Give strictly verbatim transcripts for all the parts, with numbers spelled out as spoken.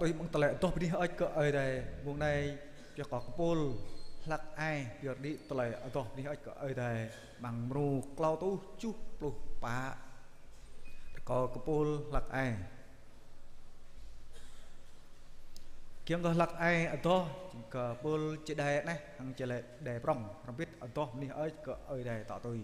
Ơi, mơ̆ng tơlơi adoh bơni hơơč kơ Ơi Adai, mông anai, pioh kơ kơpul hlăk ai, pioh đĭ tơlơi adoh bơni hơơč kơ Ơi Adai, amăng mrô klâo rơtuh tơjuh pluh pă. Rơkâo kơpul hlăk ai. Kiăng kơ hlăk ai adoh, jing kơ pul či đai anai, hăng či lĕ đai prŏng, hrŏm hơbĭt adoh bơni hơơč kơ Ơi Adai tŏ tui.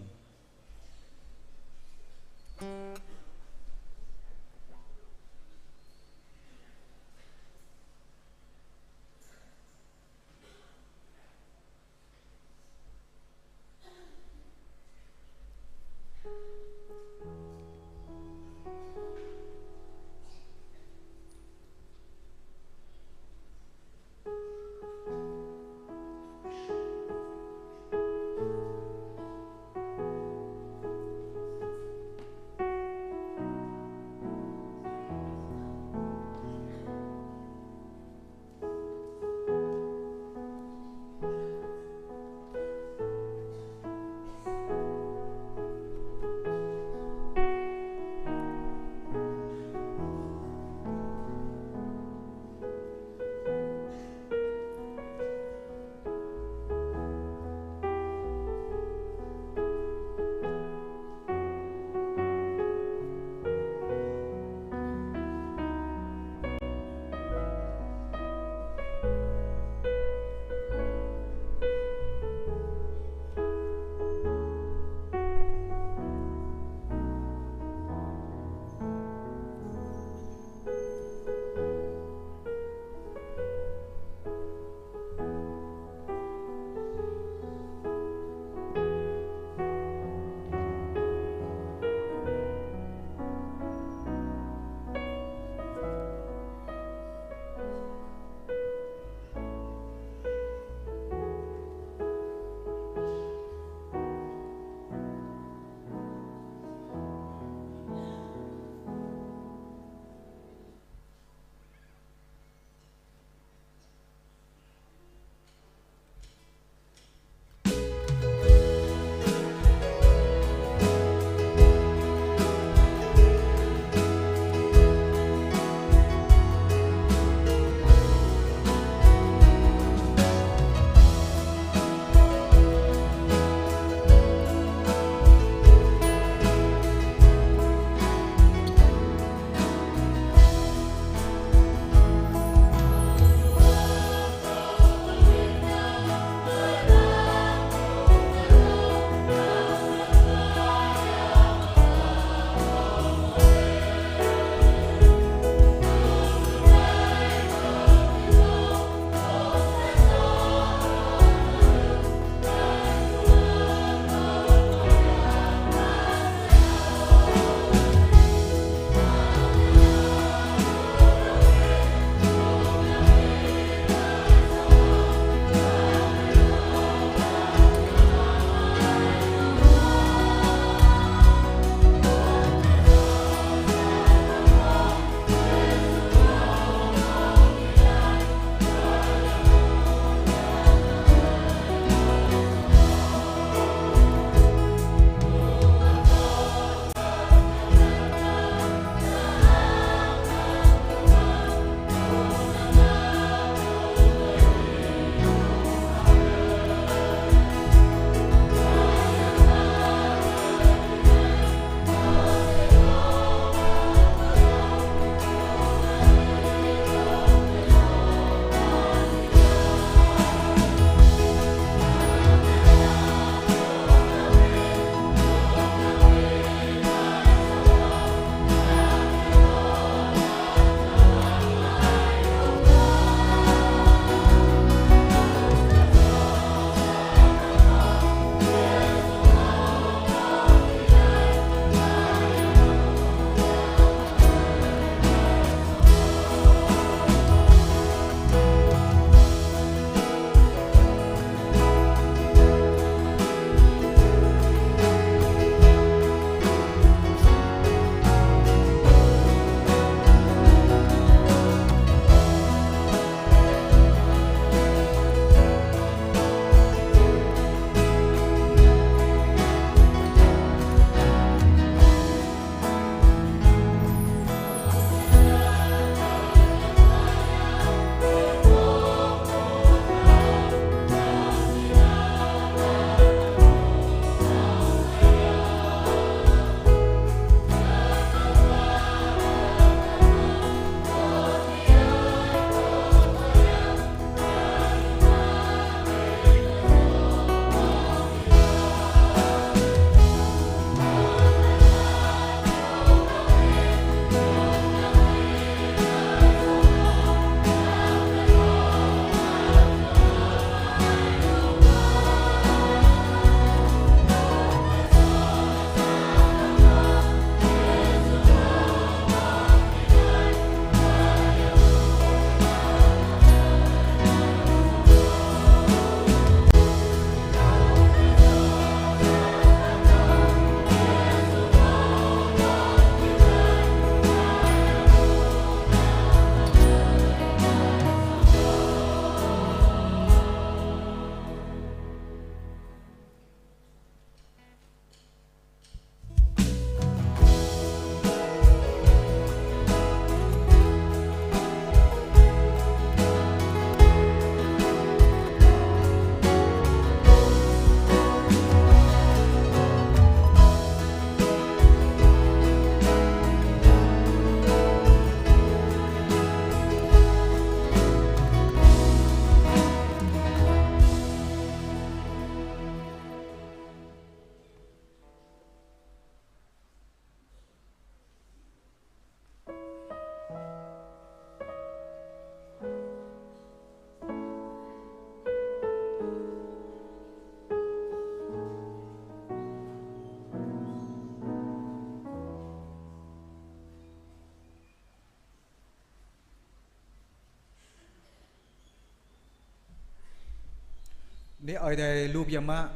Bơni Ơi Adai lu biă mă.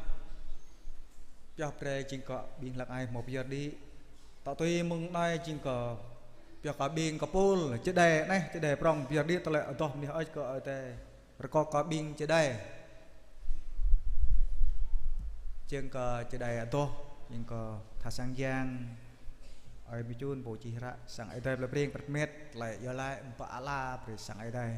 Pioh brơi jing kơ ƀing hlăk ai hmâo pơyơr đĭ. Tŏ tui mơ̆ng anai jing kơ pioh kơ ƀing kơpul čơđai anai, čơđai prŏng pơyơr đĭ tơlơi adoh bơni Ơi kơ Ơi Adai. Rơkâo kơ ƀing čơđai. Jing kơ čơđai adoh, jing kơ tha sang yang. Ơi Mi Jun pô čih hră sang Ơi Adai plơi Breng pơrơmet, tơlơi iâu laĭ ƀă ala brơi sang Ơi Adai.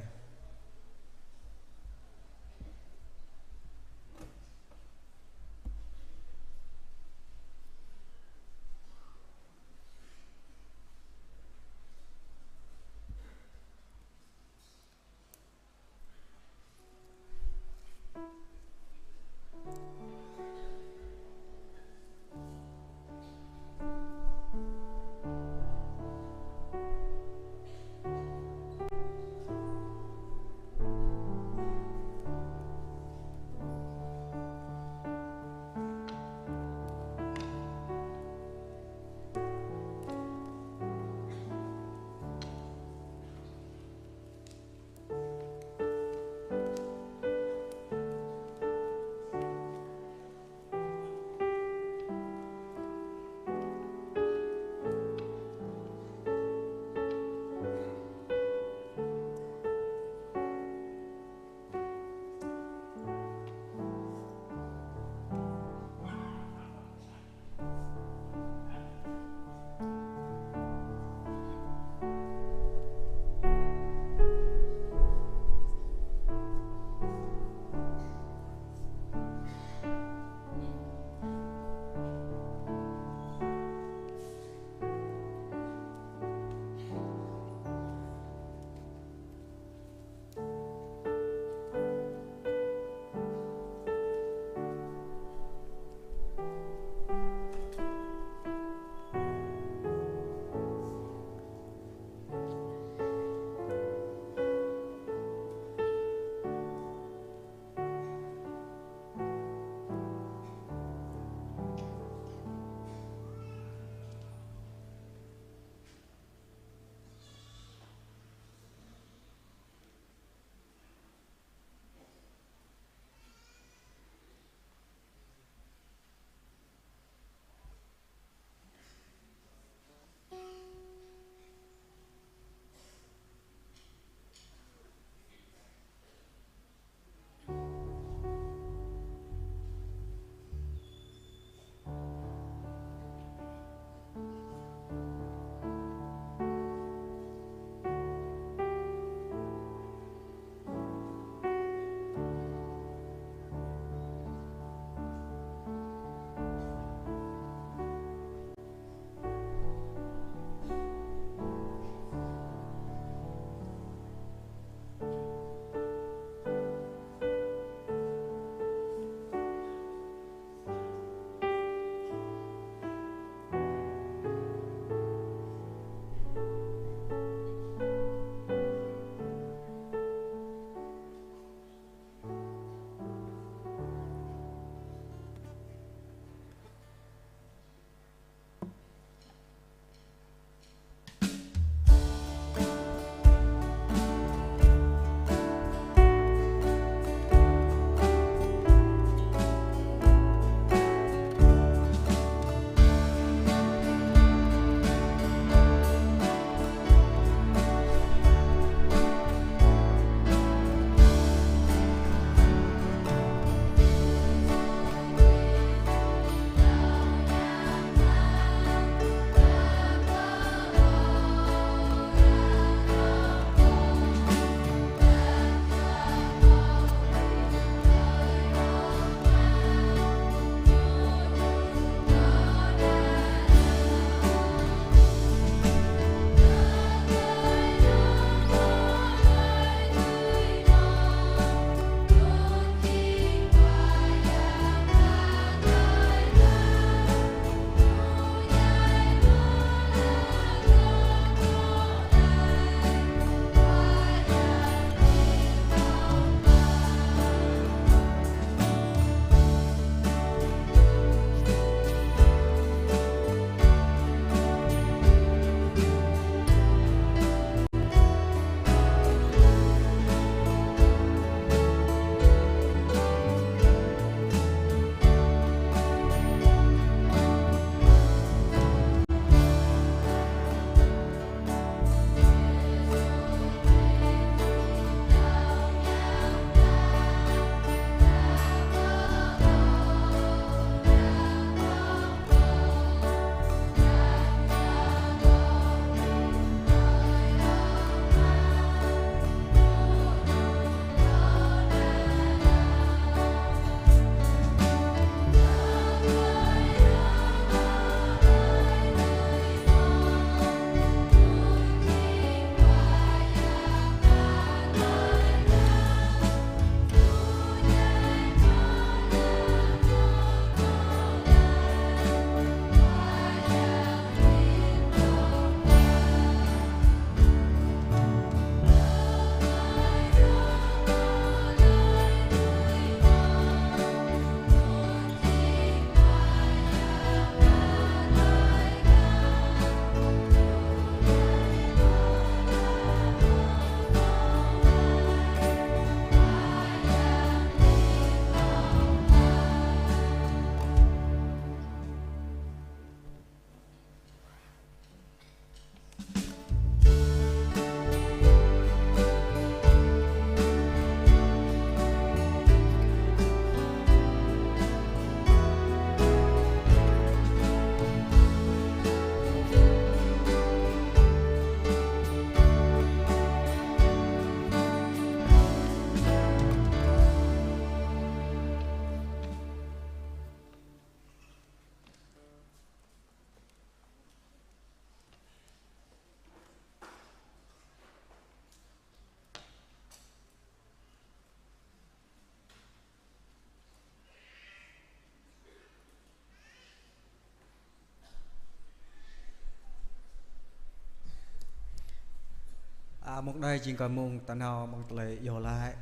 A, mông anai jing kơ mông ta nao mơ̆ng tơlơi iâu laĭ.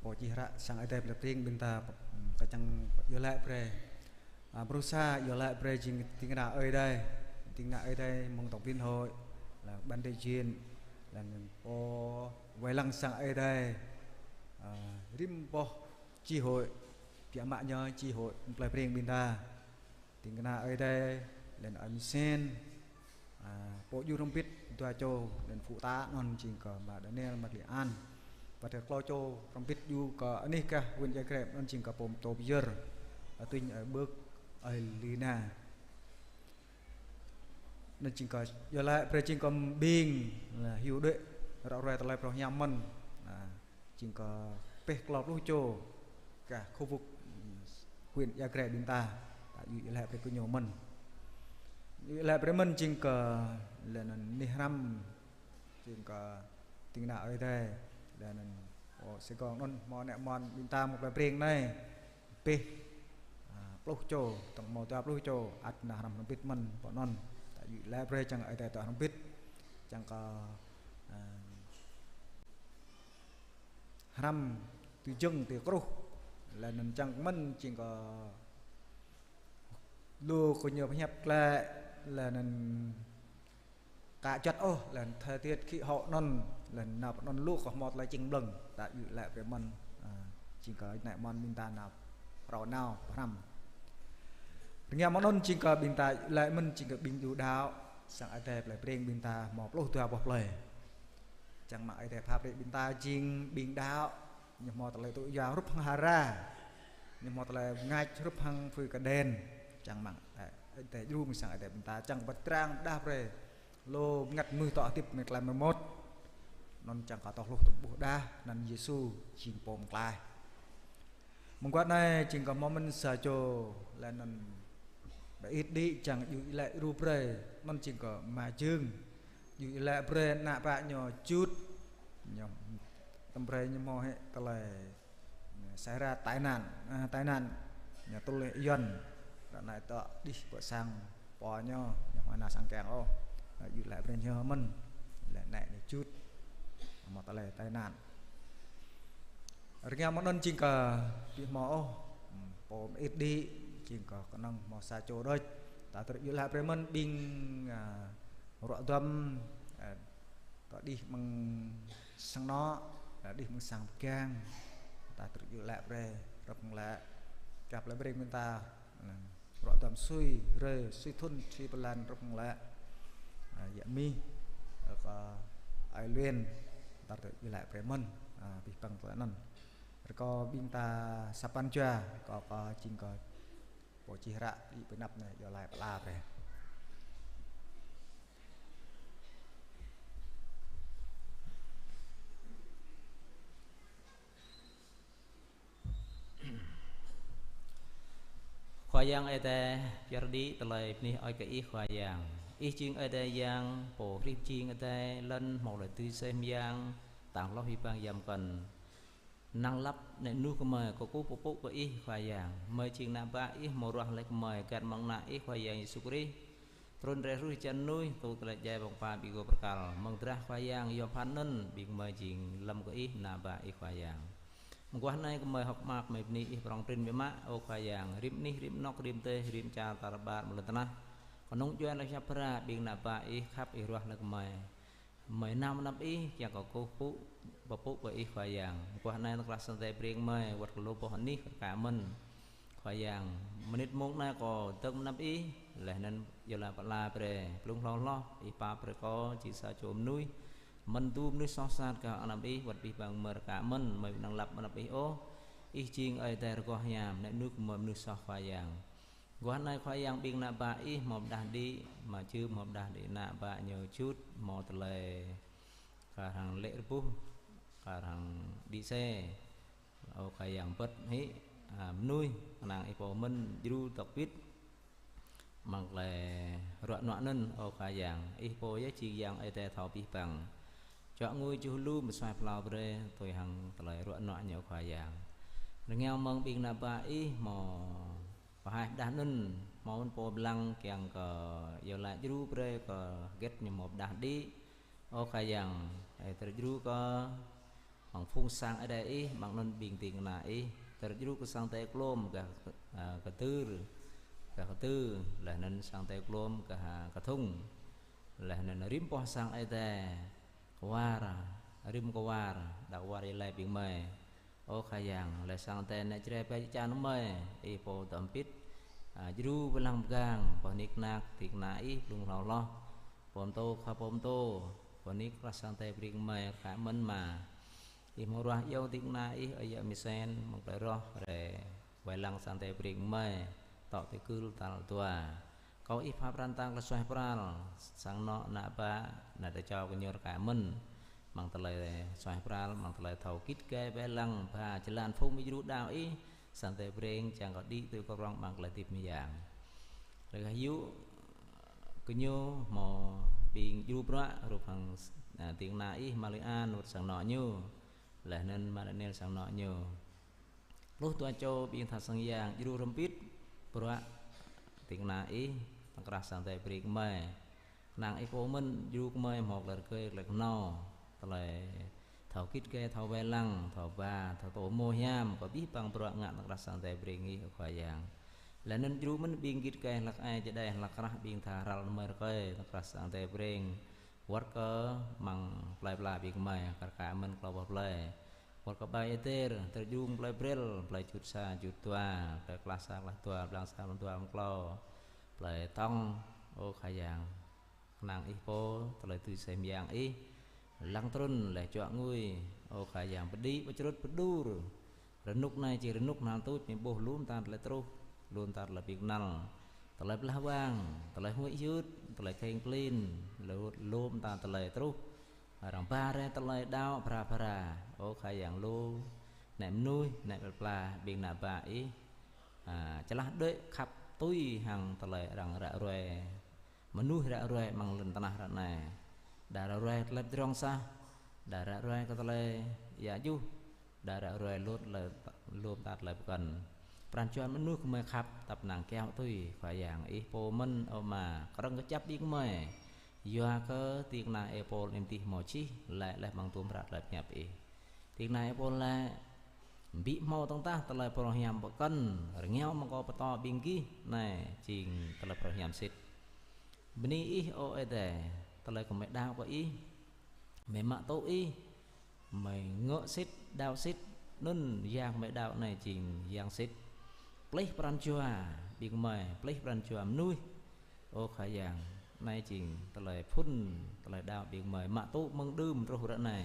Pô čih hră sang Ơi Adai plei Breng ƀing ta, kơ čang iâu laĭ brơi. A, bruă sa iâu laĭ brơi jing ding kơna Ơi Adai. Ding kơna Ơi Adai mơ̆ng tổng liên hội, là ban đại diện, là pô wai lăng sang Ơi Adai. A, rĭm boh chi hội, biă mă ñu chi hội plei Breng ƀing ta. Ding kơna Ơi Adai, lĕ ơi Misen, a, pô djru hrŏm hơbĭt dua čô, lĕ phụ tá anŭn jing kơ Ma Daniel, Ma Li An. Wơ̆t hăng klâo čô hrŏm hơbĭt djru kơ anih gah huyện Ia Grai anŭn jing kơ pô pơtô pơyơr, a, tuñ ơi Bơk, ơi Lina. Anŭn jing kơ iâu laĭ brơi jing kơ ƀing, là hyu đuaĭ ră ruai tơlơi phrâo hiam mơ̆n. A, jing kơ pĕh klâo pluh čô gah khu vực, huyện Ia Grai ƀing ta, ta djru iâu laĭ brơi kơ ñu mơ̆n. Iâu laĭ brơi mơ̆n jing kơ lĕ anŭn anih hrăm, jing kơ ding kơna Ơi Adai, lĕ anŭn pô Sài Gòn anŭn hmâo ană mơnuih ƀing ta mơ̆ng plei Breng anai. Pĕh, a, pluh čô, tŏng hmâo dua pluh čô, ăt nao hrăm hrŏm hơbĭt mơ̆n pô anŭn. Ta djru iâu laĭ brơi čang Ơi Adai dŏ hrŏm hơbĭt, čang kơ, a, hrăm tui jơ̆ng tui kruh, lĕ anŭn čang mơ̆n jing kơ lu kơ ñu pơhiăp glaĭ, lĕ anŭn ka juăt ôh, lĕ anŭn thời tiết khí hậu anŭn, lĕ anŭn nao pơ anŭn lu kơ hmâo tơlơi čing ƀlơ̆ng, ta djru iâu laĭ brơi mơ̆n, a, jing kơ ană mơnuih ƀing ta nao phrâo nao pơhrăm. Rơngiă mơ̆ng anŭn jing kơ ƀing ta iâu laĭ mơ̆n jing kơ ƀing djru đaŏ, sang Ơi Adai plei Breng ƀing ta hmâo pluh dua boh plơi. Čang mơ̆ng Ơi Adai pap brơi ƀing ta jing ƀing đaŏ, ñu hmâo tơlơi tŭ yua hrup hăng hara, ñu hmâo tơlơi bơngač hrup hăng phui kơđen. Čang mơ̆ng, ơ, Ơi Adai djru mơ̆ng sang Ơi Adai ƀing ta, čang pơtrŭt pơtrang đah brơi lu bơngăt mơnuih dŏ hơdip mơ̆ng tơlơi mơmŏt. Anŭn čang kơ tŏ hluh tơƀuh đah, anăn Yêsu jing pô pơklaih. Mơguah anai jing kơ hmâo mơ̆n sa čô, lĕ anŭn ba ih đĭ čang djru iâu laĭ djru brơi, anŭn jing kơ Ma Jưng. Djru iâu laĭ brơi ană bă ñu Jut, ñu tơm brơi ñu hmâo hĕ tơlơi, ñu, xảy ra tai nạn, a, tai nạn, ñu tŭl hĕ Yuăn, ră anai dŏ đih pơ sang pô ñu, ñu hmâo nao sang kiăng ôh. Djru iâu laĭ brơi ñu mơ̆n, lĕ ană ñu Jut, hmâo tơlơi tai nạn. Rơngiă mơ̆ng anŭn jing kơ ƀu hmâo ôh, ưm, pô mơit đĭ, jing kơ kơnơ̆ng hmâo sa čô đôč. Ta tơlơi iâu laĭ brơi mơ̆n ƀing, a, ruă duăm, a, dŏ đih mơ̆ng sang anŏ, dŏ đih mơ̆ng sang pơgang. Ta tơlơi iâu laĭ brơi, hrup hăng lĕ gah plei Breng ƀing ta, a, ruă duăm sui, hrơi, sui thŭn, sui blan hrup hăng lĕ, a, yă mih, a, kơ Ai Luen, ta tơlơi iâu laĭ brơi mơ̆n, a, abih bang tơlơi anŭn. Rơkâo ƀing ta sa păn jua, rơkâo kơ jing kơ pô čih hră, ih pơnăp anai, iâu laĭ pơala brơi. Khua Yang Ơi Adai, pioh đĭ tơlơi bơni hơơč kơ Ih Khua Yang. Ih jing Ơi Adai Yang, Pô hrih jing adai, lŏn hmâo tơlơi dưi mơyang, tang hloh abih bang yăm kŏn. Năng lăp ană mơnuih gơmơi kơkuh pơpŭ kơ Ih Khua Yang. Gơmơi jing ană bă Ih hmâo ruah laih gơmơi găn mơ̆ng ană Ih Khua Yang Yêsu Krist. Trŭn rai hrih hơjăn mơnuih, tŭ tơlơi djai ƀơ̆ng pă ƀing gơ̆ pơkăl. Mơ̆ng drah Khua Yang, yua pơphan anŭn, ƀing gơmơi jing lơ̆m kơ Ih, ană bă Ih Khua Yang. Mơguah anai gơmơi hơ̆k mơak, gơmơi bơni Ih prŏng prin biă mă, ơ Khua Yang, rĭm anih, rĭm anŏ, rĭm dêh, rĭm čar tar ƀar mơ̆ng lŏn tơnah. Kơnơ̆ng djuai lŏn čar Bra, ƀing ană bă Ih khăp Ih ruah laih gơmơi. Gơmơi nao mơnăp Ih, kiăng kơ kơkuh pơpŭ, pơpŭ kơ Ih Khua Yang. Mơguah anai tơklah sang Ơi Adai Breng gơmơi, wơ̆t kơ lu boh anih kơ kơ mơ̆n. Khua Yang, mơnit mông anai kâo dơ̆ng mơnăp Ih, laih anŭn iâu laĭ pơala brơi, blung hloh hloh, Ih pap brơi kâo, jing sa čô mơnuih, mơ̆n tŭ mơnuih soh sat kơ anăp Ih, wơ̆t abih bang gơmơi rơka mơ̆n, gơmơi ƀu năng lăp mơnăp Ih ôh. Ih jing Ơi Adai rơgoh hiam, ană mơnuih gơmơi mơnuih soh Khua Yang. Mơguah anai Khua Yang ƀing ană bă Ih hmâo pơdah đĭ, Ma Jưng hmâo pơdah đĭ ană bă ñu Jut, hmâo tơlơi kar hăng lê̆ rơbuh, kar hăng đĭ sĕ. Ơ Khua Yang bơ̆t hĭ, a, mơnuih, kơnang Ih pô mơ̆n djru tŏk wĭt. Mơ̆ng tơlơi ruă nuă anŭn, ơ Khua Yang, Ih pô yơh jing Yang Ơi Adai thâo abih bang. Čuă ngui čuh lu mơsuaih pơlâo brơi, tui hăng tơlơi ruă nuă ñu Khua Yang. Rơngiao mơ̆ng ƀing ană bă Ih hmâo pơhaih pơđah anŭn, Hmâo pô blang kiăng kơ iâu laĭ djru brơi kơ hơget ñu hmâo pơdah đĭ. Ơ Khua Yang, ơi tơlơi djru kơ amăng phung sang Ơi Adai Ih, amăng anŭn ƀing ding kơna Ih, tơlơi djru kơ sang Tê Klôm gah, a, Kơdư, gah Kơdư, laih anŭn sang Tê Klôm gah, a, Kơthŭng, laih anŭn rĭm boh sang Ơi Adai, kwar, rĭm kwar, đah kwar iâu laĭ ƀing gơmơi. Ơ Khua Yang, laih sang Ơi Adai nao čơđai ƀơi čar gơmơi, Ih pô dŏ hơbĭt, a, djru pơblang pơgang, boh nik nak, ding kơna Ih, blung hlâo hloh, pô pơtô, khua pô pơtô, boh nik krah sang Ơi Adai brơi kơ gơmơi, rơka mơ̆n Ama. Ih hmâo ruah iâu ding kơna Ih, ơi yă Misen, mơ̆ng tơlơi roh, rai wai lăng sang Ơi Adai brơi kơ gơmơi, tŏ tơgŭ tal dua. Kâo Ih pha pran tang tơlơi suaih pral, sang anŏ ană bă, ană tơčô gơñu rơka mơ̆n. Amăng tơlơi suaih pral, amăng tơlơi thâo git gai wai lăng, ba jơlan phung ƀing djru đaŏ Ih, sang Ơi Adai brơi kơ gơñu čang kơ đĭ tui kơ rong amăng tơlơi hơdip mơyang. Rơgah yŭ gơñu hmâo ƀing djru bruă, hrup hăng, a, ding kơna Ih, Ama Lui An, wơ̆t sang anŏ ñu, laih anŭn Ama Daniel sang anŏ ñu. Pluh dua čô ƀing tha sang yang djru hrŏm hơbĭt bruă ding kơna Ih, tơkrah sang Ơi Adai brơi kơ gơmơi. Kơnang Ih pô mơ̆n djru gơmơi hmâo tơlơi rơgơi tơlơi kơnâo, tơlơi thâo git gai, thâo wai lăng, thâo ba, thâo tơhmô hiam, kơ abih bang bruă ngă tơkrah sang Ơi Adai brơi kơ Ih, ơ Khua Yang. Laih anŭn djru mơ̆n ƀing git gai hlăk ai čơđai hlăk krah ƀing tha hrăl gơmơi rơkơi, tơkrah sang Ơi Adai brơi kơ wơ̆t kơ amăng plơi pla ƀing gơmơi, kar kaĭ mơ̆n klâo boh plơi. Wơ̆t kơ ƀơi Êđêr, tơdrung plơi Brel, plơi Čut sa, Čut dua, plơi Klah sa, Klah dua, Blang sa, Blang dua, Blang klâo, plơi Tŏng, ơ Khua Yang. Kơnang Ih pô, tơlơi tui sem yang Ih, lăng trŭn laih čuă ngui, ơ Khua Yang, pơđĭ, pơčrŭt, pơđur. Rơnŭk anai či rơnŭk hnal tuč, mơ̆ng ƀuh lŏm ta tơlơi truh, lŏm ta tơlơi ƀing kơnăl, tơlơi blah wang, tơlơi huĭ hyưt, tơlơi kheng klin, lŏm, lŏm ta tơlơi truh. Arăng ba rai tơlơi đaŏ phara phara, ơ Khua Yang, lu nĕ mơnuih, nĕ plơi pla, ƀing ană bă Ih, a, čơlah đuaĭ khăp tui hăng tơlơi arăng ră ruai. Mơnuih ră ruai amăng lŏn tơnah ră anai. Đa ră ruai tơlơi pơdrŏng sah, đa ră ruai kơ tơlơi ia juh, đa ră ruai lŏm tơlơi, lŏm ta tơlơi pơkŏn. Pran jua mơnuih gơmơi khăp, tăp năng kiaŏ tui, Khua Yang, Ih pô mơ̆n ơ Ama, krơ̆ng kơčăp ƀing gơmơi. Yua kơ ding kơna Ih pô anŭn dih hmâo čih, laĭ laih amăng tum hră tơlơi pơhiăp Ih. Ding kơna Ih pô laĭ, ƀu hmâo tơ̆ng tah tơlơi phrâo hiam pơkŏn, rơngiao mơ̆ng kâo pơtô ƀing gih, anai jing tơlơi phrâo hiam sĭt. Bơni Ih ơ Ơi Adai, tơlơi gơmơi đaŏ kơ Ih, gơmơi mă tŭ Ih, gơmơi ngă sĭt, đaŏ sĭt, anŭn yang gơmơi đaŏ anai jing yang sĭt. Plih pran jua ƀing gơmơi, plih pran jua mơnuih, ơ Khua Yang, anai jing tơlơi phŭn, tơlơi đaŏ ƀing gơmơi mă tŭ mơ̆ng đưm truh ră anai.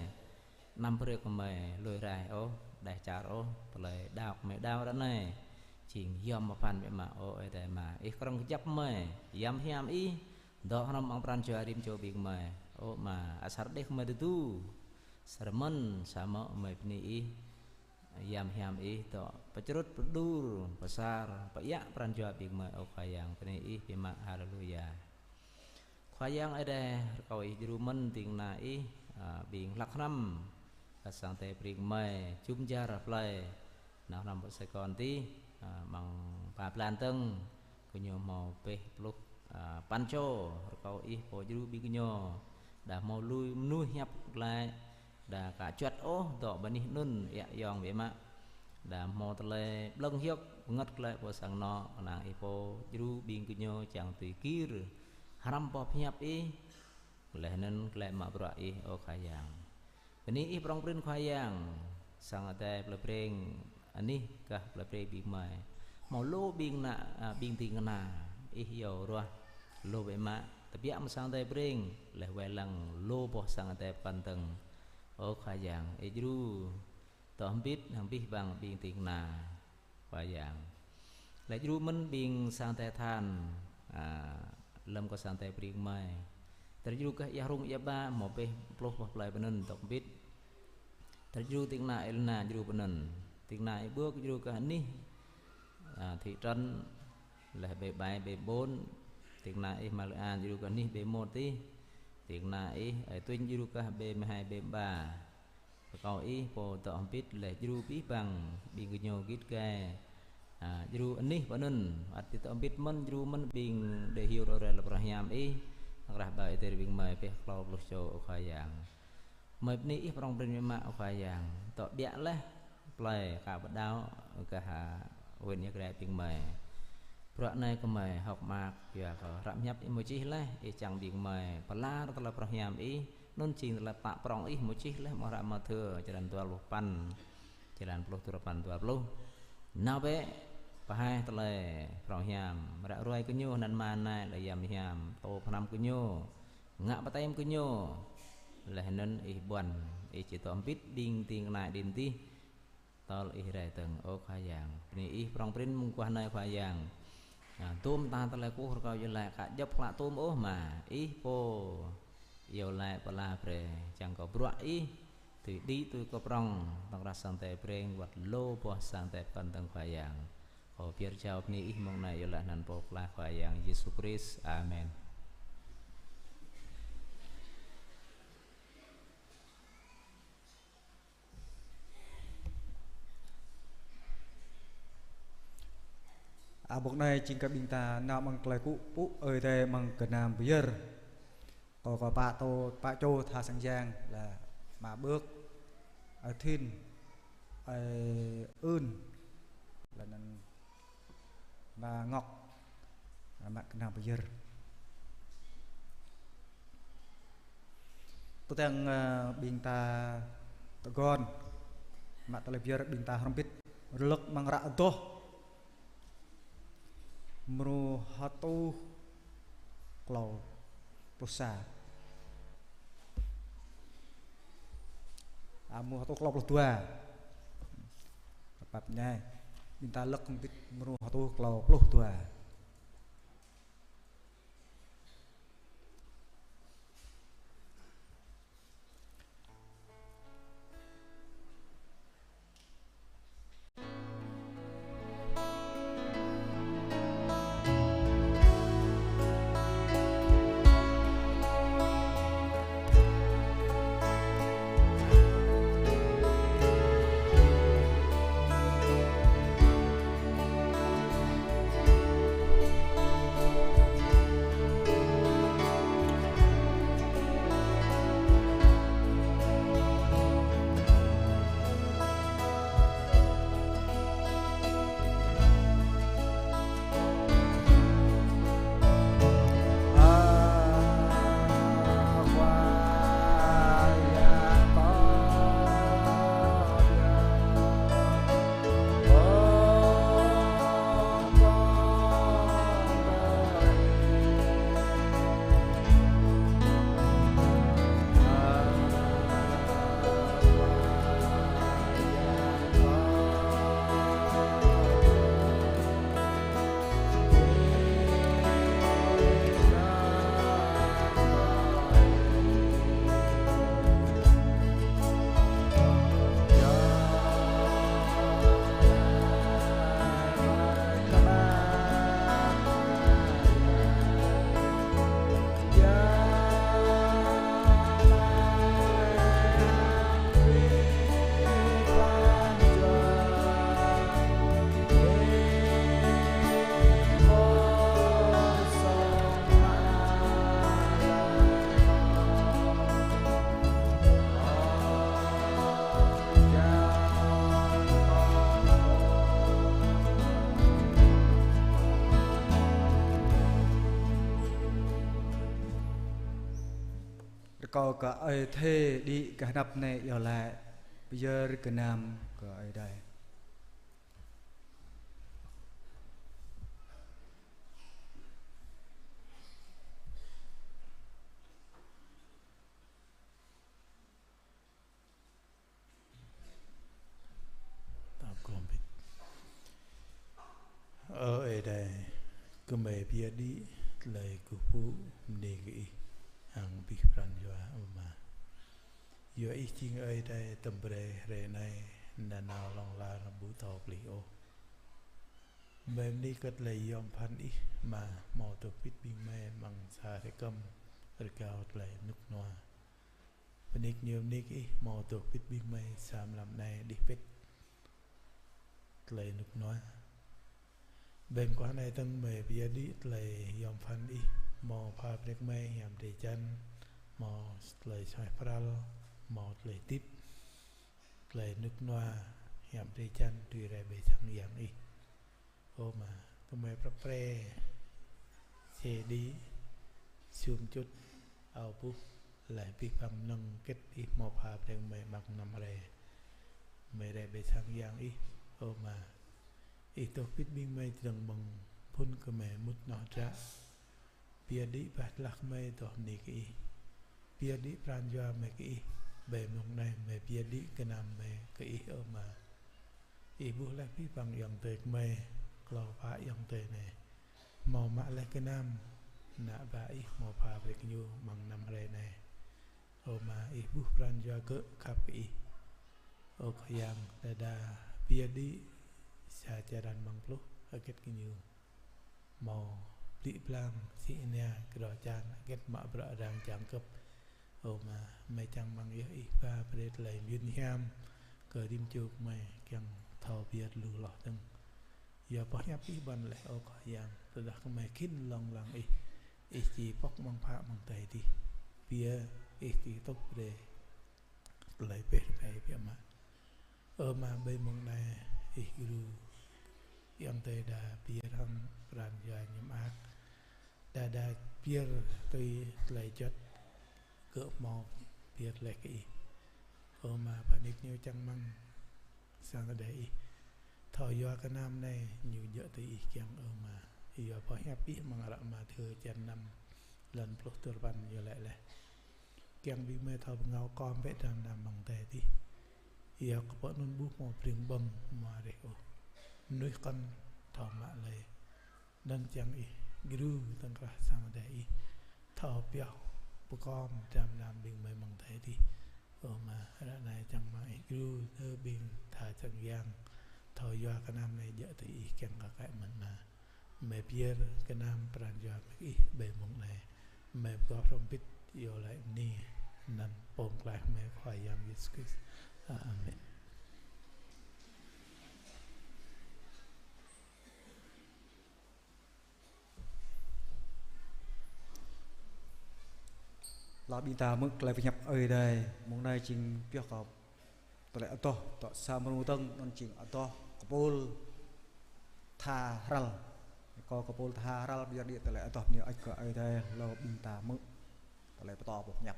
Anăm brơi kơ gơmơi lui raih ôh, đaih čar ôh, tơlơi đaŏ gơmơi đaŏ ră anai jing yom pơphan biă mă, ơ Ơi Adai Ama, Ih krơ̆ng kơčăp gơmơi, yăm hiam Ih dŏ hrŏm amăng pran jua rĭm čô ƀing gơmơi, ơ Ama, asar đeh gơmơi tơdu, sơrơmơ̆n, samơ̆ gơmơi bơni Ih, yăm hiam Ih dŏ pơčrŭt, pơđur, pơsar, pơiă pran jua ƀing gơmơi, ơ Khua Yang, bơni Ih biă mă. Haleluya. Khua Yang Ơi Adai, rơkâo Ih djru mơ̆n ding kơna Ih, a, ƀing hlăk hrăm, kơ sang Ơi Adai brơi kơ gơmơi, jum dar plơi, nao hrăm pơ Sài Gòn dih, a, amăng ba blan dơ̆ng, gơñu hmâo pĕh pluh, a, păn čô, rơkâo Ih pô djru ƀing gơñu, đa hmâo lui mơnuih hiăp glaĭ, đa ka juăt ôh dŏ ƀơi anih anŭn, iă yong biă mă. Đa hmâo tơlơi blơ̆ng hiơk, pơngơ̆t glaĭ pơ sang anŏ, kơnang Ih pô djru ƀing gơñu čang tui gir hrăm boh pơhiăp Ih, laih anŭn glaĭ mă bruă Ih, ơ Khua Yang. Bơni Ih prŏng prin Khua Yang, sang Ơi Adai plơi Breng, anih gah plơi Breng ƀing gơmơi. Hmâo lu ƀing ană, a, ƀing ding kơna, Ih iâu ruah lu biă mă, tơbiă mơ̆ng sang Ơi Adai Breng, laih wai lăng lu boh sang Ơi Adai pơkŏn dơ̆ng. Ơ Khua Yang, Ih djru dŏ hơbĭt hăng abih bang ƀing ding kơna, Khua Yang. Laih djru mơ̆n ƀing sang Ơi Adai than, a, lơ̆m kơ sang Ơi Adai brơi kơ gơmơi. Tơlơi djru gah ia Hrung ia Ba, hmâo pĕh pluh boh plơi pơ anŭn dŏ hơbĭt. Tơlơi djru ding kơna Êlena djru pơ anŭn. Ding kơna Ih Ƀuôk djru gah anih, a, thị trấn, laih ƀơi ƀai ƀơi ƀôn. Ding kơna Ih Mali An djru gah anih ƀơi một dih. Ding kơna Ih Ơi Tuñ djru gah ƀơi mơhai ƀơi ƀa. Rơkâo Ih pô dŏ hơbĭt laih djru abih bang ƀing gơñu git gai, Djru anih pơ anŭn, ăt či tŏ hơbĭt mơ̆n, djru mơ̆n ƀing đe hyu rŏ rai lŏ prŏng hiam Ih, nao krah ƀơi adai ƀing gơmơi pĕ klâo pluh čô, ơ Khua Yang. Gơmơi bơni Ih prŏng prin biă mă, ơ Khua Yang, tŏ ƀiă laih plơi kơ pơđao gah huyện Ia Grai ƀing gơmơi. Bruă anai gơmơi hơ̆k mơak, yua kơ hrăp hiăp Ih mơ̆ čih laih, Ih čang ƀing gơmơi pơala tơlơi prŏng hiam Ih, anŭn jing tơlơi pơtă prŏng Ih mơ̆ čih laih, mơ̆ng hră Mathiơ, črăn dua pluh păn, črăn pluh, dua păn, dua pluh. Nao bĕ, pơhaih tơlơi prŏng hiam, ră ruai kơ ñu, anăn mơnai lĕ yăm hiam, tô pơhrăm kơ ñu, ngă baptem kơ ñu. Laih anŭn Ih ƀuăn, Ih či tŏ hơbĭt ƀing ding kơna đin dih, tơl Ih rai dơ̆ng, ơ Khua Yang. Bơni Ih prŏng prin mơguah anai, Khua Yang. Dôm ta tơlơi kơkuh rơkâo iâu laĭ aka djŏp hlak tôm ôh, mă Ih pô iâu laĭ pơala brơi, čang kơ bruă Ih dưi đĭ tui kơ prŏng, tŏng krah sang Ơi Adai Breng, wơ̆t lu boh sang Ơi Adai pơkŏn dơ̆ng, Khua Yang. Kâo pơyơr jao bơni Ih mơ̆ng anai iâu laĭ anăn Pô Pơklaih, Khua Yang Yêsu Krist. Amen. Ƀơi anai jing kơ ƀing ta nao amăng tơlơi kơkuh pơpŭ Ơi Adai amăng gơnam pơyơr. Kâo kơ pă tô, pă čô tha sang yang lĕ mă Bưk, ơi Thin, ơi Ưn, lĕ anăn mă Ngŏk, mă gơnam pơyơr. Tui tơdang, ơ, ƀing ta tơguan mă tơlơi pơyơr, ƀing ta hrŏm hơbĭt rơlơ̆k amăng hră Adoh mrô hơtuh klâo pluh sa. A, mrô hơtuh klâo pluh dua. Pap ñai. Ƀing ta rơlơ̆k hơbĭt mrô hơtuh klâo pluh dua. Rơkâo kơ Ơi Adai đĭ gah anăp anai iâu laĭ pơyơr gơnam kơ Ơi Adai. Ta kơkuh hơbĭt. Ơ Ơi Adai, gơmơi pơyơr đĭ tơlơi kơkuh pơpŭ bơni kơ Ih hăng abih pran jua, Ama. Yua Ih jing Ơi Adai tơm brơi hrơi anai, nanao hlŏng lar ƀu thâo pơplih ôh. Gơmơi bơni kơ tơlơi yom pơphan Ih, Ama, hmâo dŏ hơbĭt ƀing gơmơi amăng sa hrơi kơm rơgao tơlơi rơnŭk rơnua. Bơni kơ ñu, bơni kơ Ih hmâo dŏ hơbĭt ƀing gơmơi sa mlam anai đih pĭt tơlơi rơnŭk rơnua. Ƀơi mơguah anai dơ̆ng mơi pơyơr đĭ tơlơi yom pơphan Ih, hmâo pha brơi kơ mơi hiam drơi jăn, hmâo tơlơi suaih pral, hmâo tơlơi hơdip, tơlơi rơnŭk rơnua, hiam drơi jăn, tui rai ƀơi sang yang Ih. Ơ Ama, tơmơi prăp pre, čê đĭ, sum čut, ao buh, laih abih bang mơnơ̆ng hơget Ih hmâo pha brơi kơ mơi amăng năm hrơi. Mơi rai ƀơi sang yang Ih, ơ Ama. Ih dŏ pĭt ƀing mơi čơdơ̆ng mơ̆ng phŭn kơ mơi mŭt hơnoh hơdră. Pơyơr đĭ bah tơlah kơ mơi dŏ bơni kơ Ih. Pơyơr đĭ pran jua mơi kơ Ih. Ƀơi mông anai mơi pơyơr đĭ gơnam mơi kơ Ih, ơ Ama. Ih ƀuh laih abih bang ayŏng adơi kơ mơi, klâo pă ayŏng adơi anai. Hmâo mă laih gơnam, ană bă Ih hmâo pha brơi kơ ñu amăng năm hrơi anai. Ơ Ama, Ih ƀuh pran jua gơ̆ khăp kơ Ih. Ơ Khua Yang, đơđa pơyơr đĭ sa črăn amăng pluh, hơget kơ ñu hmâo blĭ blang, sĭ ania, kơđo čan, hơget mă bruă arăng čang kơp. Ơ Ama, mơi čang rơmang yơh Ih ba brơi tơlơi mơyun hiam kơ rĭm čô kơ mơi kiăng thâo pơyơr lu hloh dơ̆ng. Yua boh hiăp Ih ƀuăn laih, ơ Khua Yang, tơdah kơ mơi khĭn lông lăng Ih, Ih či pŏk amăng phă amăng adai adih. Pia Ih či tŭk brơi tơlơi pơhiăp Ih biă mă. Ơ Ama, ƀơi mông anai Ih gru ayŏng adơi đa pơyơr hăng pran jua ñu mơak. Đa đa pơyơr tui tơlơi juăt gơ̆ hmâo pơyơr laih kơ Ih. Ơ Ama, pơnik ñu čang rơmang sang adai Ih. Thâo yua gơnam anai ñu djơ̆ tui Ih kiăng, ơ Ama. Yua boh hiăp Ih amăng hră Mathiơ črăn năm, lăn pluh duarơpăn ñu laĭ laih: Kiăng ƀing mơi thâo bơngao kom bĕ dram gơnam amăng adai adih. Yua kơ pơ anŭn ƀu hmâo pring ƀơ̆ng hmua reh ôh. Mơnuih kŏn thâo mă lơi. Anŭn kiăng Ih gru tơ̆ng krah sang adai Ih thâo pioh pơkom dram gơnam ƀing mơi amăng adai adih. Ơ Ama, ră anai čang rơmang Ih gru tơ ƀing tha čang yang thâo yua gơnam anai djơ̆ tui Ih kiăng kơ kăi mơ̆n Ama. Mơi pơyơr gơnam pran jua mơi kơ Ih ƀơi mông anai. Mơi pơgop hrŏm hơbĭt iâu laĭ bơni anăn Pô Pơklaih mơi Khua Yang Yêsu Krist. Amen. Lŏ ƀing ta hmư̆ tơlơi pơhiăp Ơi Adai, mông anai jing pioh kơ tơlơi adoh, tŏ sa mrô dơ̆ng, anŭn jing adoh kơpul tha hrăl. Kơ kơpul tha hrăl pơyơr đĭ tơlơi adoh bơni hơơč kơ Ơi Adai, lŏ ƀing ta hmư̆ tơlơi pơtô boh hiăp.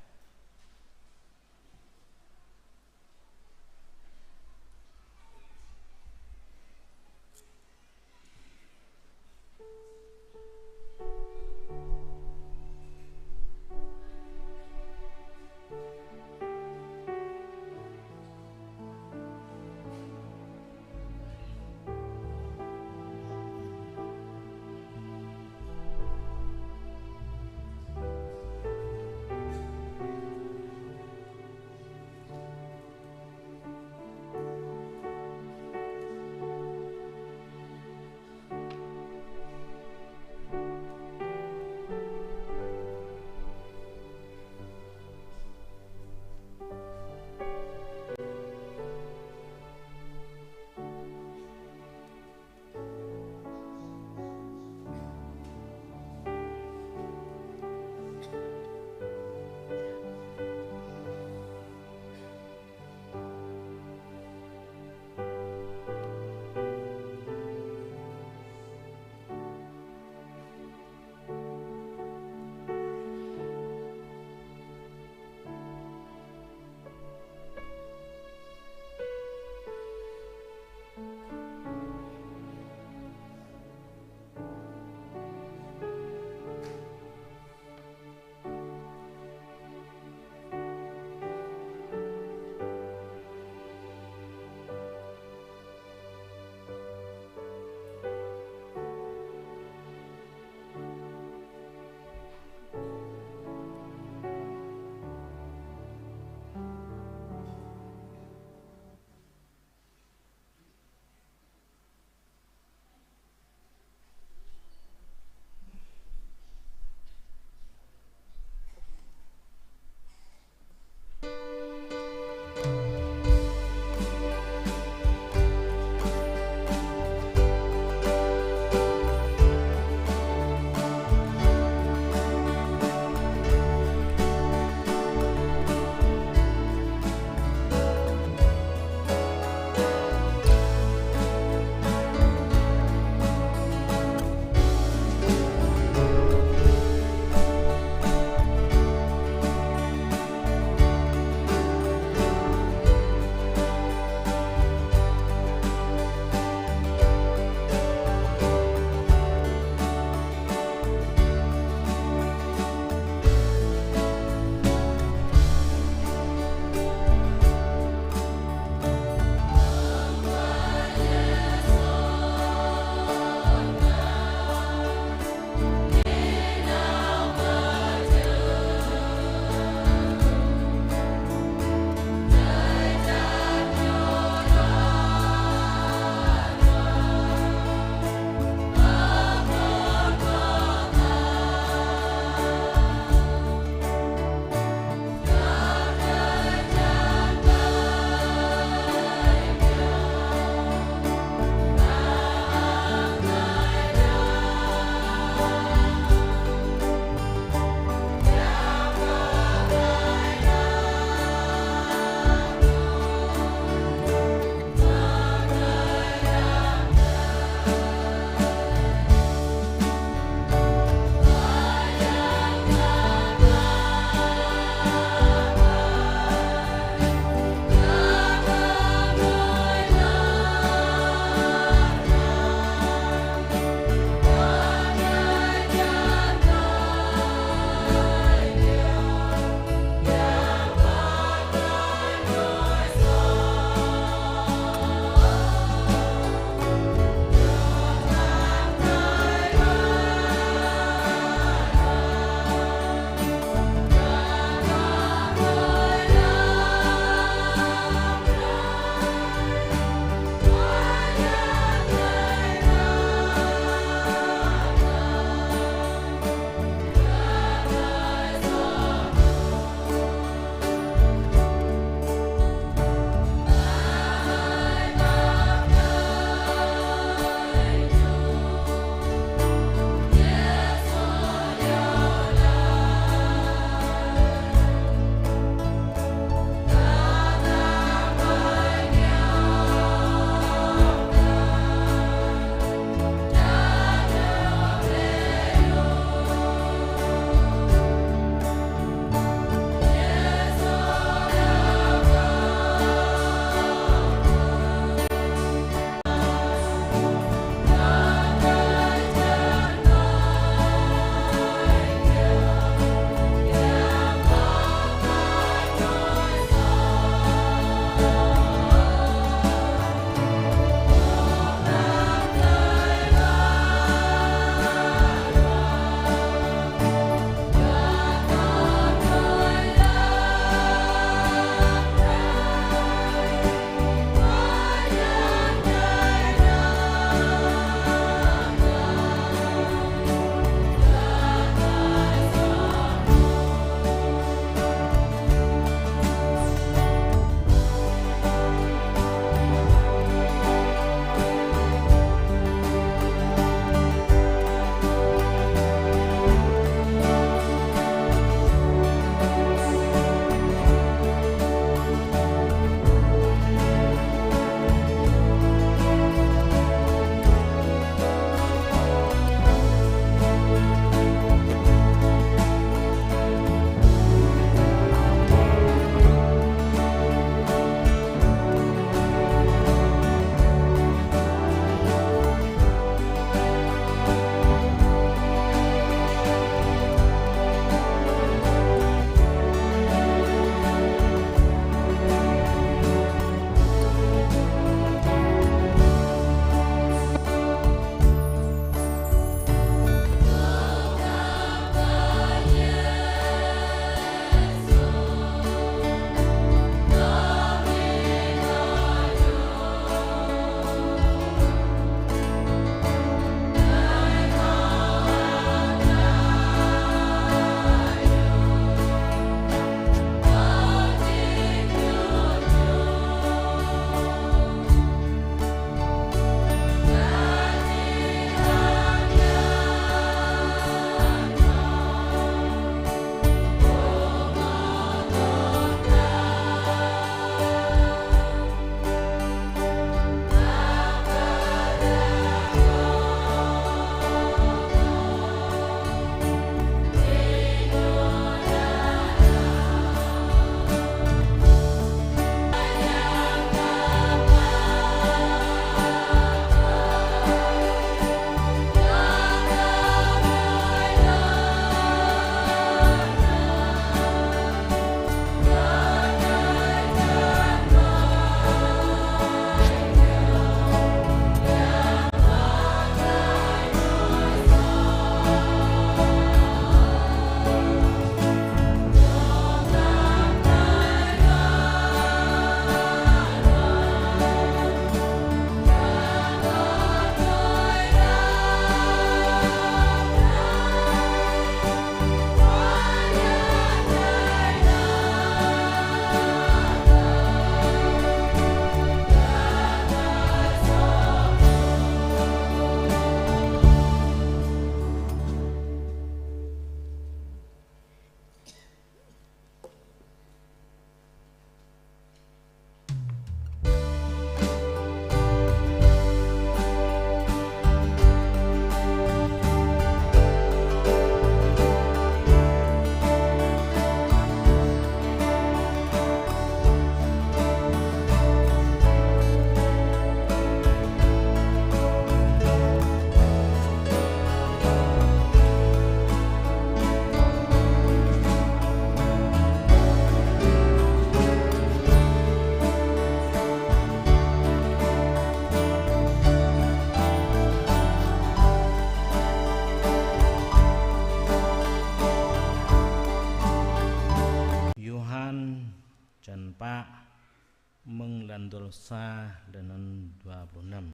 sa, lĕ anŭn dua pluh năm.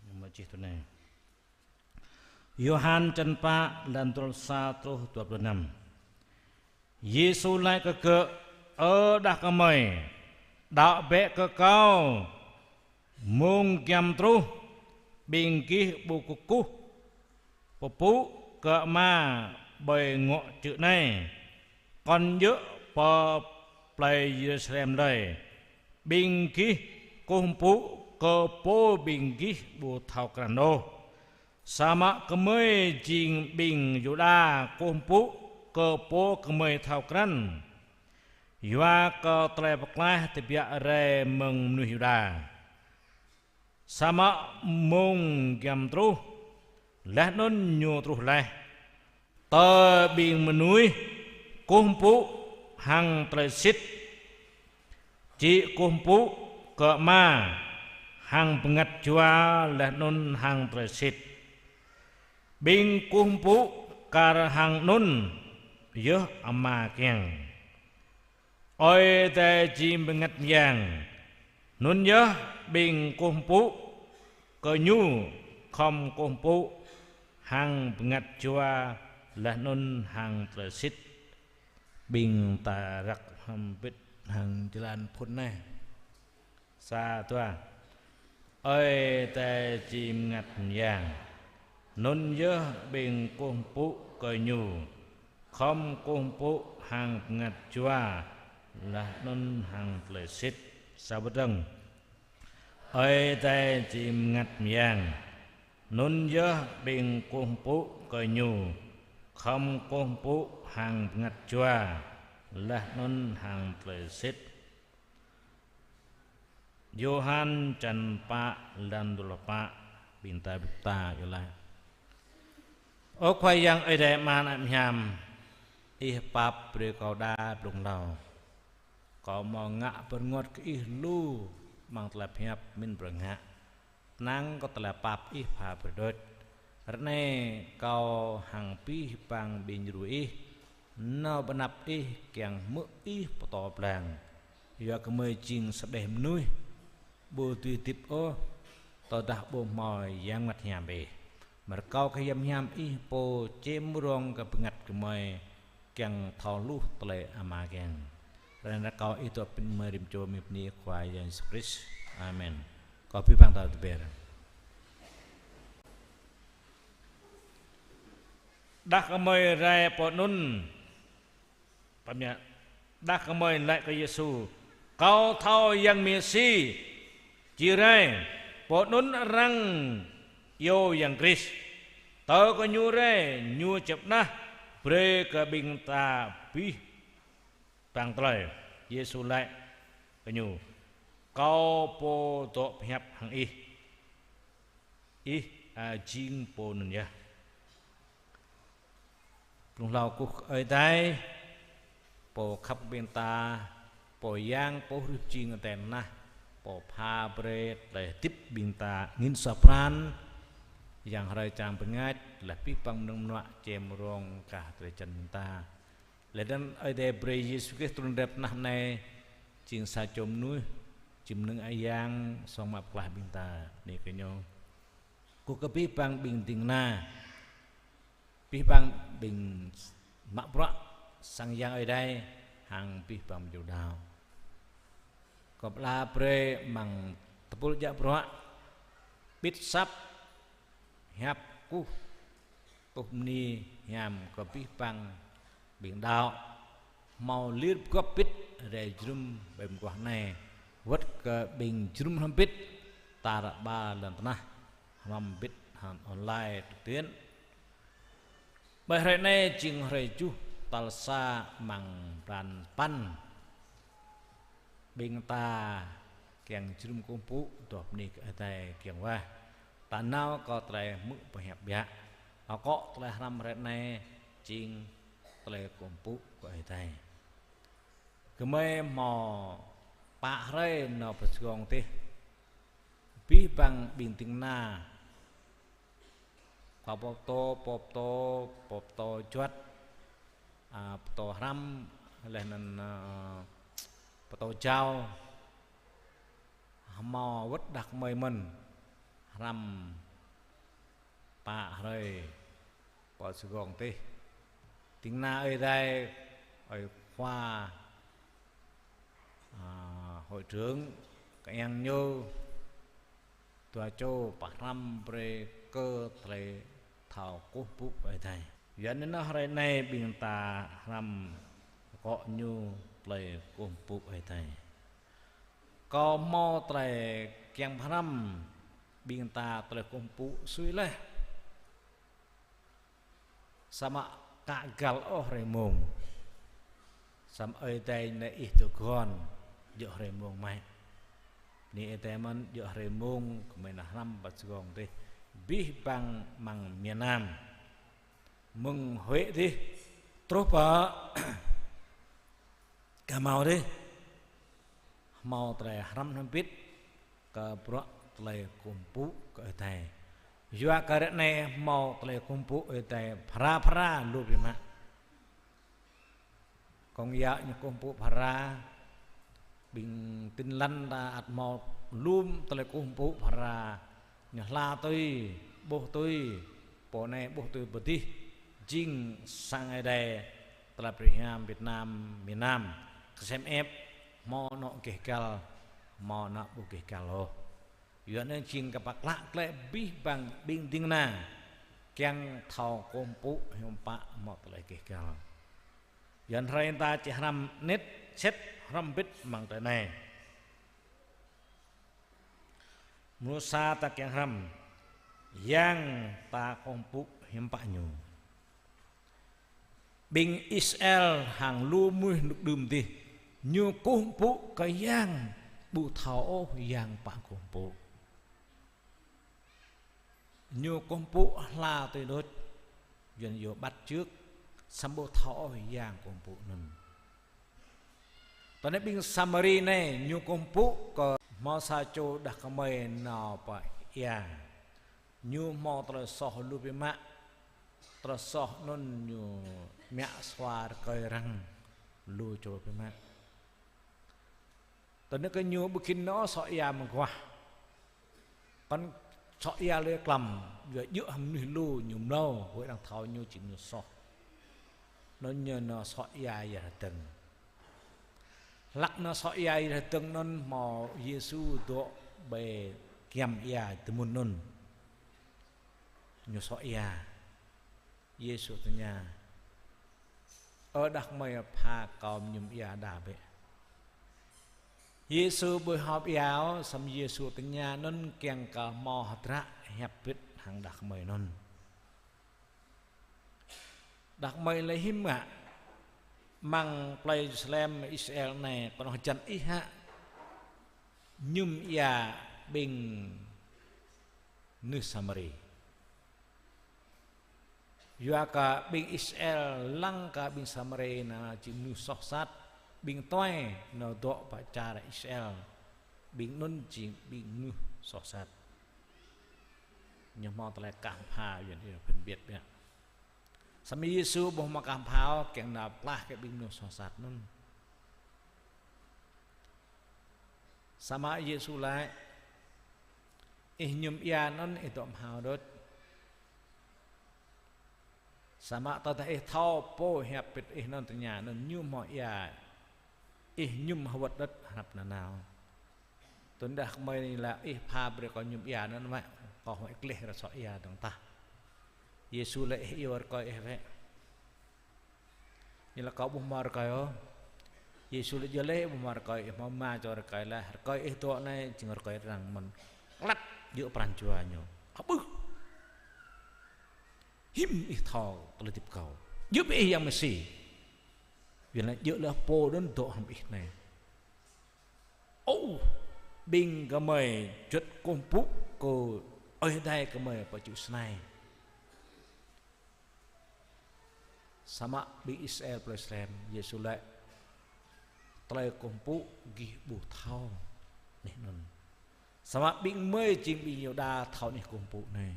Ñu mă čih tui anai. Yôhan čăn pă, lăn dua pluh sa truh dua pluh năm. Yêsu laĭ kơ gơ̆: Ơ đah kơmơi, đaŏ bĕ kơ Kâo. Mông giăm truh, ƀing gih ƀu kơkuh pơpŭ kơ Ama ƀơi ngŏ čư̆ anai, kŏn djơ̆ pơ plei Yêrusalem lơi. Ƀing gih kơkuh pơpŭ kơ pô ƀing gih ƀu thâo krăn ôh. Samơ̆ gơmơi jing ƀing Yuđa kơkuh pơpŭ kơ pô gơmơi thâo krăn, yua kơ tơlơi pơklaih tơbiă rai mơ̆ng mơnuih Yuđa. Samơ̆ mông giăm truh, laih anŭn ñu truh laih, tơl ƀing mơnuih kơkuh pơpŭ hăng tơlơi sĭt, či kơkuh pơpŭ kơ Ama hăng bơngăt jua laih anŭn hăng tơlơi sĭt. Ƀing kơkuh pơpŭ kar hăng anŭn yơh Ama kiăng. Ơi Adai jing bơngăt mơyang, anŭn yơh ƀing kơkuh pơpŭ kơ Ñu khŏm kơkuh pơpŭ hăng bơngăt jua laih anŭn hăng tơlơi sĭt. Ƀing ta răk hrŏm hơbĭt hăng jơlan phŭn anai. Sa, dua. Ơi Adai jing bơngăt mơyang, anŭn yơh ƀing kơkuh pơpŭ kơ Ñu khŏm kơkuh pơpŭ hăng bơngăt jua laih anŭn hăng tơlơi sĭt. Sa bơdơ̆ng. Ơi Adai jing bơngăt mơyang, anŭn yơh ƀing kơkuh pơpŭ kơ Ñu khŏm kơkuh pơpŭ hăng bơngăt jua laih anŭn hăng tơlơi sĭt. Yôhan čăn pă, lăn dua pluh pă, ƀing ta bưp ta iâu laĭ. Ơ Khua Yang Ơi Adai Ama ană mơhiam, Ih pap brơi kâo đa blung hlâo. Kâo hmâo ngă pơrơngot kơ Ih lu amăng tơlơi pơhiăp mĭn pơrơngot. Tơnăng kơ tơlơi pap Ih pha brơi đôč. Ră anai kâo hăng abih bang ƀing djru Ih, nao pơ anăp Ih kiăng hmư̆ Ih pơtô pơblang. Yua kơ gơmơi jing sa đeh mơnuih, ƀu dưi hơdip ôh, tơdah ƀu hmâo Yang Bơngăt Hiam Ih. Mơ̆ rơkâo kơ Yang Hiam Ih pô čem rông kơ bơngăt gơmơi kiăng thâo hluh tơlơi Ama kiăng. Ră anai rơkâo Ih dŏ pơ gơmơi rĭm čô mơ̆ng bơni Khua Yang Yêsu Krist. Amen. Kâo abih bang ta tơbiă. Đah kơmơi rai pơ anŭn. Pơmĭn, đah kơmơi laĭ kơ Yêsu: Kâo thâo Yang Mêsi či rai, pơ anŭn arăng iâu Yang Krist. Tơl kơ Ñu rai, Ñu či pơnah brơi kơ ƀing ta abih bang tơlơi. Yêsu laĭ kơ ñu: Kâo pô dŏ pơhiăp hăng ih. Ih, a, jing pô anŭn yơh. Blung hlâo kơkuh kơ Ơi Adai, pô khăp ƀing ta, pô Yang pô hrih jing tơnah, pô pha brơi tơlơi hơdip ƀing ta angĭn suaih pran, yang hrơi čang bơngač, laih abih bang mơnơ̆ng mơnuă čem rông kah drơi jăn ƀing ta. Laih anŭn Ơi Adai brơi Yêsu Krist trŭn rai pơ anăp anai, jing sa čô mơnuih, jing mơnơ̆ng Ơi Yang, song mă pơklaih ƀing ta, bơni kơ Ñu. Kơkuh kơ abih bang ƀing ding kơna, abih bang ƀing mă bruă sang Yang Ơi Adai, hăng abih bang ƀing djru đaŏ. Kâo pơala brơi amăng tơpul djă bruă, ƀĭt asăp, hiăp kơkuh, kơkuh bơni hiam kơ abih bang ƀing đaŏ, hmâo lir pơgop ƀĭt rai jơnum ƀơi mơguah anai, wơ̆t kơ ƀing jơnum hrŏm hơbĭt tar ƀar lŏn tơnah, hrŏm hơbĭt hăng online trực tuyến. Ƀơi hrơi anai jing hrơi tơjuh tal sa amăng blan sapăn. Ƀing ta kiăng jơnum kơkuh pơpŭ, dŏ bơni kơ Ơi Adai kiăng wah. Ta nao kơ tơlơi hmư̆ pơhiăp biă. Akŏ tơlơi hrăm hrơi anai jing tơlơi kơkuh pơpŭ kơ Ơi Adai. Gơmơi hmâo pă hrơi nao pơ Sài Gòn tih. Abih bang ƀing ding kơna, khua pô pơtô, pô pơtô, pô pơtô juăt, a, pơtô hrăm, laih anŭn, a, pơtô jao, hmâo wơ̆t đah kơmơi mơ̆n, hrăm pă hrơi pơ Sài Gòn tih. Ding kơna Ơi Adai, ơi khua, à, hội trưởng, kơ-iăng ñu, dua čô pơhrăm brơi kơ tơlơi thâo kơkuh pơpŭ Ơi Adai. Yua anŭn hrơi anai ƀing ta hrăm akŏ ñu tơlơi kơkuh pơpŭ Ơi Adai. Kâo hmâo tơlơi kiăng pơhrăm ƀing ta tơlơi kơkuh pơpŭ sui laih. Samơ̆ ka găl ôh hrơi mông. Samơ̆ Ơi Adai nao ih tơguan, djơ̆ hrơi mông mơ̆n. Bơni Ơi Adai mơ̆n, djơ̆ hrơi mông, kơmơi nao hrăm pơ Sài Gòn tih. Abih bang amăng miền Nam. Mơ̆ng Huế tih, truh pơ Cà Mau tih. Hmâo tơlơi hrăm hrŏm hơbĭt kơ bruă tơlơi kơkuh pơpŭ kơ Ơi Adai. Yua kơ ră anai hmâo tơlơi kơkuh pơpŭ Ơi Adai phara phara lu biă mă. Kông yă ñu kơkuh pơpŭ phara, ƀing Tin Lành ta ăt hmâo lŏm tơlơi kơkuh pơpŭ phara, ñu hla tui, ƀuh tui, pô anai ƀuh tui pơ adih, jing sang Ơi Adai, tơlơi pơhrăm Việt Nam, miền Nam, kơsem ĕp, hmâo anŏ gêh găl, hmâo anŏ ƀu gêh găl ôh. Yua anŭn jing kơ pơklă klĕ abih bang ƀing ding kơna, kiăng thâo kơkuh pơpŭ hiư̆m pă hmâo tơlơi gêh găl. Yua anŭn hrơi ta či hrăm anet sĭt hrŏm hơbĭt amăng tơlơi anai. Mrô sa ta kiăng hrăm, yang ta kơkuh pơpŭ hiư̆m pă ñu. Ƀing Israel hăng lu mơnuih rơnŭk đưm dih, ñu kơkuh pơpŭ kơ yang ƀu thâo ôh yang pă kơkuh pơpŭ. Ñu kơkuh pơpŭ hla tui đôč, yua anŭn yua bắt chước, samơ̆ ƀu thâo ôh yang kơkuh pơpŭ anŭn. Tơl anai ƀing Samari anai ñu kơkuh pơpŭ kơ hmâo sa čô đah kơmơi nao pơ ia. Ñu hmâo tơlơi soh lu biă mă, tơlơi soh anŭn ñu mă sua rơkơi arăng lu čô biă mă. Tơl anŭn kơ ñu ƀu khĭn nao soh ia mơguah. Păn soh ia lĕ klăm, yua djơ̆ hăng mơnuih lu ñu mlâo, wơ̆t arăng thâo ñu či mơnuih soh. Anŭn ñu nao soh ia ia hơdơ̆ng. Hlăk nao soh ia ia hơdơ̆ng anŭn hmâo Yêsu dŏ ƀơi giăm ia tơmŭn anŭn. Ñu soh ia. Yêsu tơña: Ơ đah kơmơi, pha kâo mơñum ia đa bĕ. Yêsu ƀu hơp ia ôh, samơ̆ Yêsu tơña anŭn kiăng kơ hmâo hơdră hiăp bĭt hăng đah kơmơi anŭn. Đah kơmơi lĕ hiư̆m ngă, amăng plei Yêrusalem Israel anai, kơnơ̆ng hơjăn ih hă mơñum ia ƀing mơnuih Samari. Yua kơ ƀing Israel lăng kơ ƀing Samari nao jing mơnuih soh sat, ƀing tuai nao dŏ pơ čar Israel, ƀing anŭn jing ƀing mơnuih soh sat. Ñu hmâo tơlơi kah pha, yua anŭn phân biệt biă. Samơ̆ Yêsu ƀu hmâo kah pha ôh, kiăng nao pơklaih kơ ƀing mơnuih soh sat anŭn. Samơ̆ Yêsu laĭ: Ih mơñum ia anŭn ih dŏ hmâo đôč. Samơ̆ tơdah ih thâo pô hiăp bĭt ih anŭn tơña anŭn ñu hmâo ia, ih mơñum hơwơ̆t đôč hrăp nanao. Tơdah kơmơi anai laĭ ih pha brơi kâo mơñum ia anŭn mă, kâo hmâo ih gleh rơsoh ia dơ̆ng tah. Yêsu laĭ: Ih iâu rơkơi ih bĕ. Ñu laĭ: Kâo ƀu hmâo rơkơi ôh. Yêsu laĭ: Djơ̆ lĕ ƀu hmâo rơkơi, ih hmâo rơma čô rơkơi laih. Rơkơi ih dŏ anai jing rơkơi arăng mơ̆n. Klăt djơ̆ pran jua ñu. Abưh. Hiư̆m ih thâo tơlơi hơdip kâo? Djơ̆ bĕ ih Yang Mêsi. Yua anŭn djơ̆ lĕ pô anŭn dŏ hrŏm ih anai. Ơ, ƀing gơmơi juăt kơkuh pơpŭ kơ Ơi Adai gơmơi pơ čư̆ Sinai. Samơ̆ ƀing Israel plei Yêrusalem, Yêsu laĭ: Tơlơi kơkuh pơpŭ gih ƀu thâo anih anŭn. Samơ̆ ƀing gơmơi jing ƀing Yuđa thâo anih kơkuh pơpŭ anai.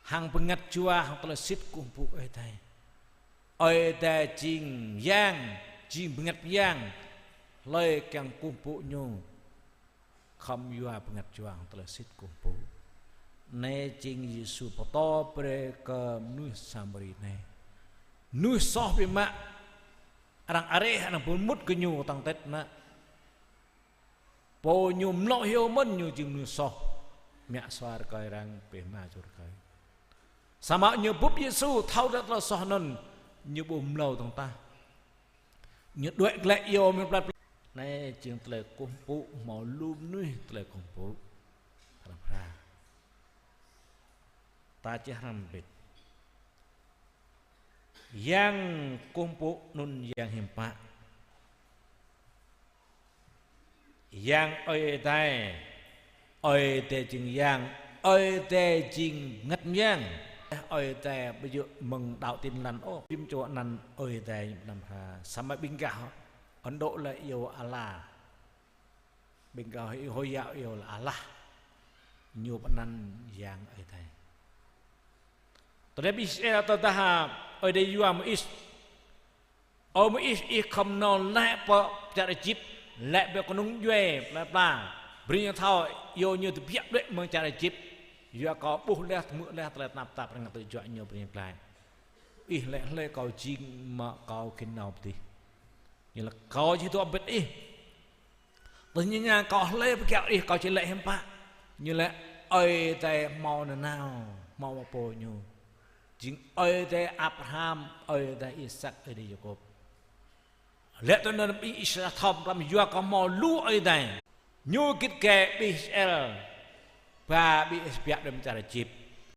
Hăng bơngăt jua hăng tơlơi sĭt kơkuh pơpŭ Ơi Adai. Ơi Adai jing yang, jing bơngăt yang, hlơi kiăng kơkuh pơpŭ ñu, Khŏm yua bơngăt juang tơlơi sĭt kơkuh pơpŭ. Anai jing Yêsu pơtô brơi kơ mơnuih Samari anai. Mơnuih soh biă mă. Arăng areh, arăng pơmŭt kơ ñu tŏng tĕt mă. Pô ñu mlâo hyu mơ̆n, ñu jing mơnuih soh. Mă sua rơkơi arăng, pĕ hma čô rơkơi. Samơ̆ ñu bưp Yêsu thâo tơlơi soh anŭn, ñu ƀu mlâo dơ̆ng tah. Ñu đuaĭ glaĭ iâu mơ̆n pla pla. Anai jing tơlơi kơkuh pơpŭ hmâo lu mơnuih tơlơi kơkuh pơpŭ. Hrăm hră. Ta čih hrăm bit. Yang kơkuh pơpŭ anŭn yang hiư̆m pă. Yang Ơi Adai. Ơi Adai jing yang, Ơi Adai jing bơngăt mơyang. Ơi Adai ƀu djơ̆ mơ̆ng đăo Tin Lành ôh. Phim čô anăn Ơi Adai ñu pơanăn hră. Samơ̆ ƀing gah Ấn Độ lĕ iâu Allah. Ƀing gah Hồi giáo iâu là Allah. Ñu pơanăn yang Ơi Adai. Tơdah ƀing Israel tơdah Ơi Adai yua Môis. Ơ Môis, ih khŏm nao laĭ pơ čar Êjip, laĭ pơ kơnung djuai pla pla. Brơi ñu thâo, iâu ñu tơbiă đuaĭ mơ̆ng čar Êjip. Yua kâo ƀuh laih, hmư̆ laih tơlơi tơnap tap arăng tơjuă ñu brơi ñu glaĭ. Ih laĭ hlơi kâo jing mă kâo khĭn nao pơ adih. Ñu laĭ kâo či dŏ hơbĭt ih. Tơdah ñu ña kâo hlơi pơkiaŏ ih kâo či laĭ hiư̆m pă. Ñu laĭ Ơi Adai hmâo nanao, hmâo pô ñu. Jing Ơi Adai Abraham, Ơi Adai Isak, Ơi Adai Yakôb. Laĭ tui anŭn ƀing Israel thâo pơtăm yua kơ hmâo lu Ơi Adai. Ñu git gai ƀing Israel, ba ƀing Israel biă đơ̆m čar Êjip.